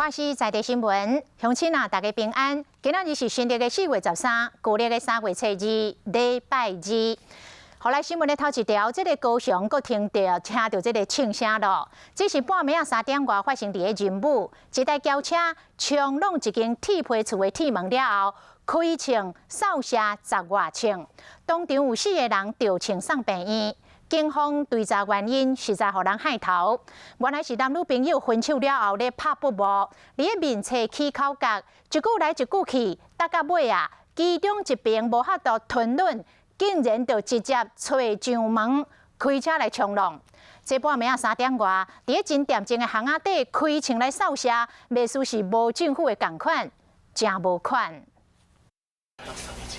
我是在地新聞，鄉親啊，大家平安。今仔日是新曆的4月13，舊曆的3月初2，禮拜二。予來新聞的頭一條，這个高雄閣聽著這个槍聲囉。這是半暝仔3點外發生佇个仁武，一台轎車衝挵一間鐵皮厝的鐵門了後，開槍掃射十外槍，當場有四个人著槍送病院。警方追查原因，實在予人害頭。原來是男女朋友分手了後咧拍噗帽，佇咧面冊起口角，一句來一句去，打到尾啊，其中一邊無法度吞忍，竟然就直接揣上門開車來衝挵。這半暝仔3點外，佇咧真恬靜的巷仔底開槍來掃射，袂輸是無政府的仝款，誠無款。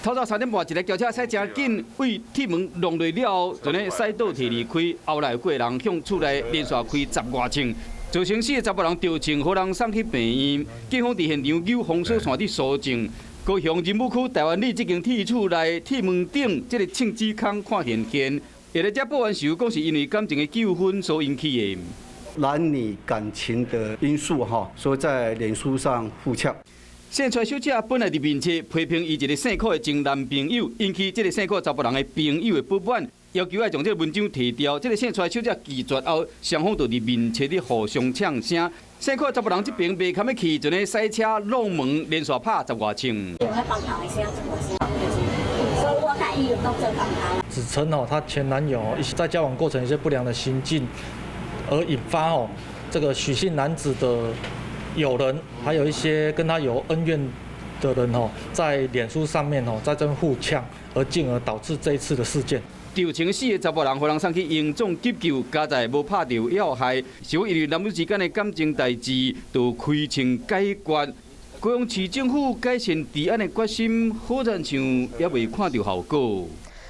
透早3點半，一个轎車駛誠緊，對鐵門挵落了後，就呢駛倒退離開。後來有幾个人向厝內連續開十外槍，造成四个查埔人著槍，予人送去病院。警方佇現場扭封鎖線佇搜證。高雄仁武區台灣里這間鐵厝內鐵門頂這个槍支空看現現，會來遮報案時講是因為感情的糾紛所引起的。男女感情的因素哈，所以在臉書上互嗆。姓蔡小姐本來佇面冊批評伊一个姓柯的前男朋友，引起這个姓柯查埔人的朋友的不滿，要求愛將這个文章提掉。這个姓蔡小姐拒絕後，雙方就佇面冊咧互相嗆聲。姓柯查埔人這邊袂堪欲去，就呢駛車挵門連續拍十外槍。指稱哦，她前男友一在交往過程一些不良的行徑，而引發哦這個許姓男子的友人，還有一些跟他有恩怨的人哦，在臉書上面哦，在這互嗆，而進而導致這一次的事件。著槍四个查埔人，予人送去榮總急救，佳哉無拍著要害，是因為男女之間的感情代誌，就開槍解決。高雄市政府改善治安的決心，好親像猶未看著效果。